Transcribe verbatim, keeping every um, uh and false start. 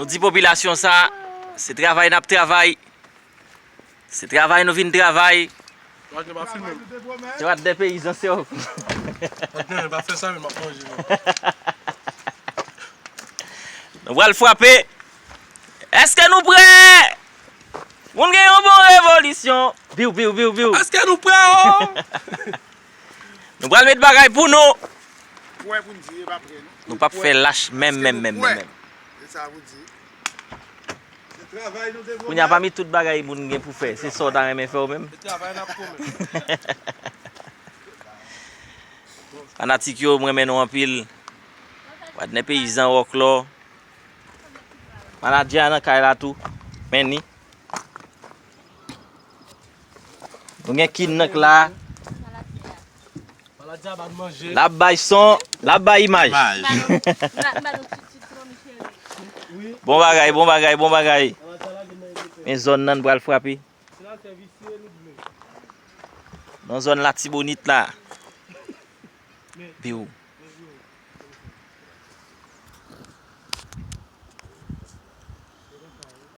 Nou di popilasyon sa, se travay n ap travay. Se travay nou vin travay. Wadnè pa filme m. Se Wadnè peyizan se w. Wadnè pa fè sa men m ap manje non. Nou pral frape. Èske nou prè? Pou n gen yon bon revolisyon. Biw, biw, biw, biw. Èske nou prè o? Nou pral met bagay pou nou. Prè pou n di, e pa prè non. Nou p ap fè lach menm, menm, menm, menm, menm. E sa pou di. Kounye a pami tout bagay moun gen pou fè, se sa w ta renmen fè w menm? Fanatik yo, m renmen nou anpil. Wadnè peyizan wòklò. Manadjè a nan kay la tou. Men ni. Nou gen Kin nan k la. L ap bay son, l ap bay imaj. Imaj. Bon bagay, bon bagay, bon bagay. Men zòn nan pral frape. Nan zòn Latibonit la. Biw.